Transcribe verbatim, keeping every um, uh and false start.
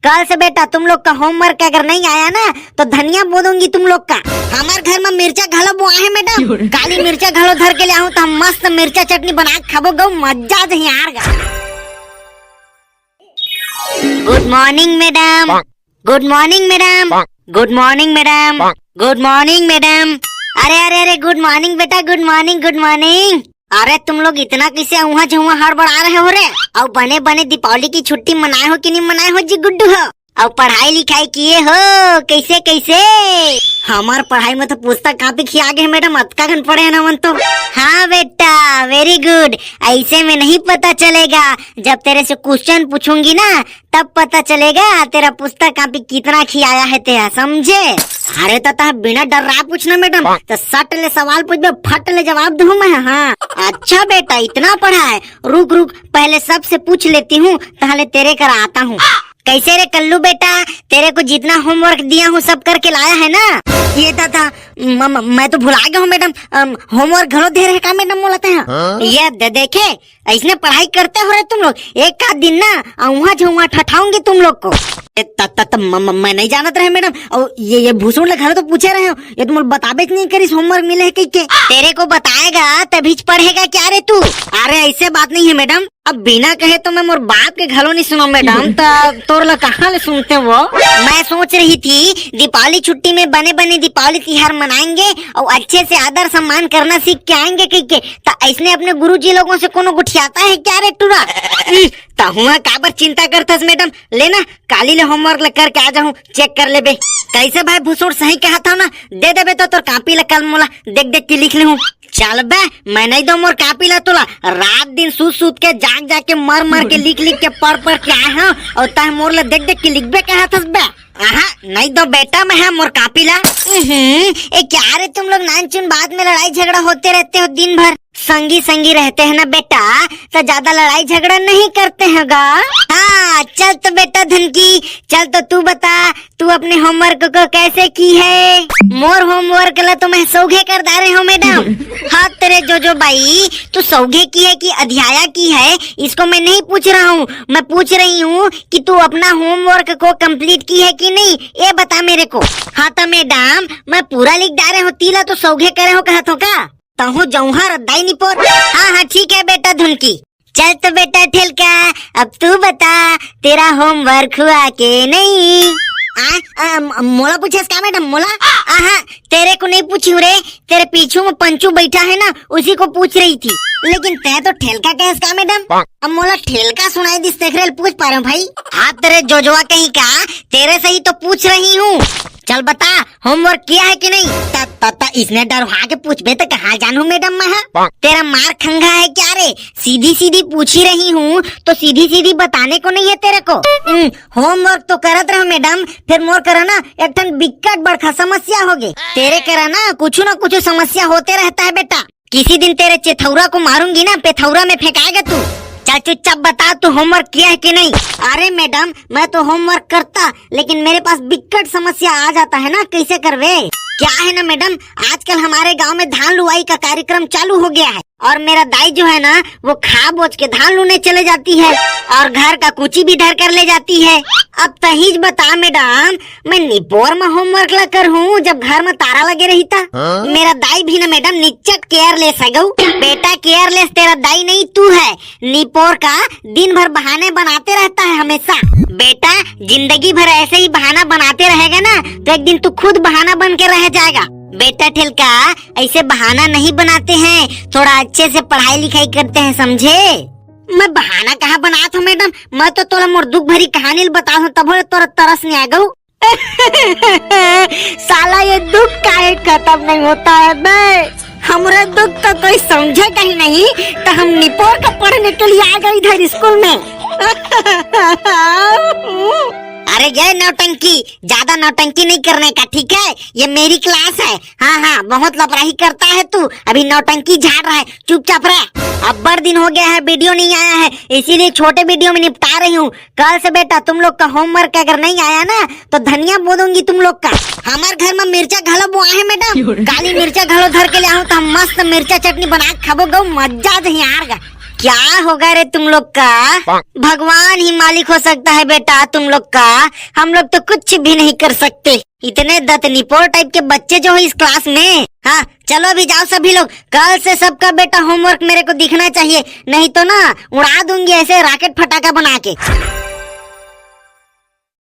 कल से बेटा तुम लोग का होमवर्क अगर नहीं आया ना, तो धनिया बो दूंगी तुम लोग का। हमार घर में मिर्चा घलो बोआ है मैडम, काली मिर्चा घलो धर के ले आहूं, तो हम मस्त मिर्चा चटनी बना के खाबो गो, मजा आ जाही यार गा। गुड मॉर्निंग मैडम, गुड मॉर्निंग मैडम, गुड मॉर्निंग मैडम, गुड मॉर्निंग मैडम। अरे अरे अरे, गुड मॉर्निंग बेटा, गुड मॉर्निंग, गुड मॉर्निंग। अरे तुम लोग इतना कैसे उहाँ झुआ हड़बड़ा रहे हो रे? अउ बने बने दीपावली की छुट्टी मनाए हो कि नहीं मनाए हो जी गुड्डू हो? अउ पढ़ाई लिखाई किए हो कैसे कैसे? हमार पढ़ाई में तो पुस्तक कॉपी खिया गए मैडम, अतका घन पढ़े हैं ना मन तो। हाँ बेटा, वेरी गुड। ऐसे में नहीं पता चलेगा, जब तेरे से क्वेश्चन पूछूंगी ना, तब पता चलेगा तेरा पुस्तक कॉपी कितना खियाया है तेरा, समझे? अरे तो तह बिना डर्राए पूछना मैडम, तो सट ले सवाल पूछबे, फट ले जवाब दूं मैं। हाँ। अच्छा बेटा, इतना पढ़ा है, रुक रुक, पहले सबसे पूछ लेती हूँ, ताहले तेरे करा आता हूँ। कैसे रे कल्लू बेटा, तेरे को जितना होमवर्क दिया हूँ सब करके लाया है ना? ये दादा, म-, म-, मैं तो भुला गया हूँ मैडम। अम, होमवर्क घलो दे रहे का मैडम बोलते हैं? हाँ? ये दे, देखे, ऐसने पढ़ाई करते हो रे तुम लोग। एक आध दिन ना अउहा झउहा ठठाऊंगी तुम लोग को। ए, त, त, त, म, म, मैं नहीं जानत रहे मैडम। और ये ये भूसुड़ ले घलो तो पूछे रहे हो, ये तुम लोग बताबे नहीं करिस होमवर्क मिले है कह के। तेरे को बताएगा तभी पढ़ेगा क्या रे तू? अरे ऐसे बात नहीं है मैडम, अब बिना कहे तो मैं मोर बाप के घलो नहीं सुनो मैडम, त तोर ला कहाँ ले सुनते वो? मैं सोच रही थी दीपावली छुट्टी में बने बने दीपावली तिहार मनाएंगे और अच्छे से आदर सम्मान करना सीख के आएंगे कह के, त ऐसने अपने गुरुजी लोगों से कोनो गोठियाता है क्या रे टूरा? ई, तहुआ काबर चिंता करथस मैडम, लेना काली ले होमवर्क ले करके आ जाहूँ, चेक कर लेबे। कैसे भाई भुसुड़ सही कहा था ना, दे देबे तो तोर कॉपी ले कल मोला देख देख के लिख लेहूँ। चल बे, मैं नहीं दो मोर कॉपी ला तोला। रात दिन सूत सूत के, जाग जाग के, मर मर के, लिख लिख के, पढ़ पढ़ के आए हूँ, और तह मोर ला देख देख के लिखबे कहा थस बे। आहा, नहीं दो बेटा मैं, हाँ, मोर कॉपी ला। हम्म, ए क्या रे तुम लोग नानचुन बात में लड़ाई झगड़ा होते रहते हो दिन भर? संगी संगी रहते हैं ना बेटा, तो ज्यादा लड़ाई झगड़ा नहीं करते हैं गा। हाँ, चल तो बेटा धनकी, चल तो तू बता, तू अपने होमवर्क को कैसे की है? मोर होमवर्क ला तो मैं सौघे कर डारे हूँ मैडम। हाँ तेरे जोजो बाई, तू सौघे की है कि अधियाया की है, इसको मैं नहीं पूछ रहा हूँ। मैं पूछ रही हूँ कि तू अपना होमवर्क को कंप्लीट की है कि नहीं, ये बता मेरे को। हाँ तो मैडम, मैं पूरा लिख डारे हूँ, तीला तो सौघे करे हो कहत हो का? तहूँ जौहर दाई निपोर। हाँ हाँ ठीक है बेटा धुनकी। चल तो बेटा ठेलका, अब तू बता, तेरा होमवर्क हुआ के नहीं? आ, आ, म-, मोला पूछेस का मैडम, मोला? आहा, तेरे को नहीं पूछी हूँ रे, तेरे पीछू में पंचू बैठा है ना, उसी को पूछ रही थी। लेकिन तै तो ठेलका कहेस का मैडम? अब मोला ठेलका सुनाई दिस, तेकरे ले पूछ पा रहे हो भाई। हाँ तेरे जोजवा कहीं का, तेरे से ही तो पूछ रही हूँ। चल बता, होमवर्क किया है कि नहीं? त, त, त, इसने डरवा के पूछबे त कहाँ जानू मैडम मैं, हाँ? तेरा मार खंगा है क्या रे? सीधी सीधी पूछ ही रही हूँ तो सीधी सीधी बताने को नहीं है तेरे को। हम्म, होमवर्क तो करत रहो मैडम, फिर मोर करा ना एक ठन बिकट बड़का समस्या हो गे। तेरे करा ना कुछ ना कुछ समस्या होते रहता है बेटा। किसी दिन तेरे चेथौरा को मारूंगी ना, पेथौरा में फेंकाएगा तू। चल चुपचाप बता, तू होमवर्क किया है कि नहीं? अरे मैडम, मैं तो होमवर्क करता, लेकिन मेरे पास बिकट समस्या आ जाता है ना, कैसे करवे? क्या है ना मैडम, आजकल हमारे गांव में धान लुआई का कार्यक्रम चालू हो गया है और मेरा दाई जो है ना, वो खा बोझ के धान लूने चले जाती है और घर का कुची भी धर कर ले जाती है। अब तहीज बता मैडम, मैं निपोर में होमवर्क ला करहूँ जब घर में तारा लगे रही ता? हाँ? मेरा दाई भी ना मैडम निच्चट केयरलेस है गऊ। बेटा केयरलेस तेरा दाई नहीं तू है। निपोर का दिन भर बहाने बनाते रहता है हमेशा। बेटा जिंदगी भर ऐसे ही बहाना बनाते रहेगा ना तो एक दिन तू खुद बहाना बन के रह जाएगा। बेटा ठेलका, ऐसे बहाना नहीं बनाते हैं, थोड़ा अच्छे से पढ़ाई लिखाई करते हैं, समझे? मैं बहाना कहाँ बनात हूँ मैडम, मैं तो तोला मोर दुख भरी कहानी ल बतात हूँ, तभो ले तोरा तरस नहीं आ गऊ। साला ये दुख काहे खत्म नहीं होता है बे? हमरे दुख तो कोई समझे कहीं नहीं, तो हम निपोर का पढ़ने के लिए आ गए इधर स्कूल में। अरे ये नौटंकी, ज्यादा नौटंकी नहीं करने का, ठीक है? ये मेरी क्लास है। हाँ हाँ, बहुत लपराही करता है तू, अभी नौटंकी झाड़ रहा है, चुपचाप रह। अब्बड़ दिन हो गया है वीडियो नहीं आया है, इसीलिए छोटे वीडियो में निपटा रही हूँ। कल से बेटा तुम लोग का होमवर्क अगर नहीं आया ना तो धनिया बो दूंगी तुम लोग का। हमार घर में मिर्चा घलो बोआ है मैडम, काली मिर्चा घलो धर के ले आहूँ तो हम मस्त मिर्चा चटनी बना के खाबो गऊ, मजा आ जाही यार गा। क्या होगा रे तुम लोग का? भगवान ही मालिक हो सकता है बेटा तुम लोग का, हम लोग तो कुछ भी नहीं कर सकते। इतने दतनीपोर टाइप के बच्चे जो है इस क्लास में। हाँ, चलो अभी जाओ सभी लोग, कल से सबका बेटा होमवर्क मेरे को दिखना चाहिए, नहीं तो ना उड़ा दूंगी ऐसे रॉकेट फटाका बना के।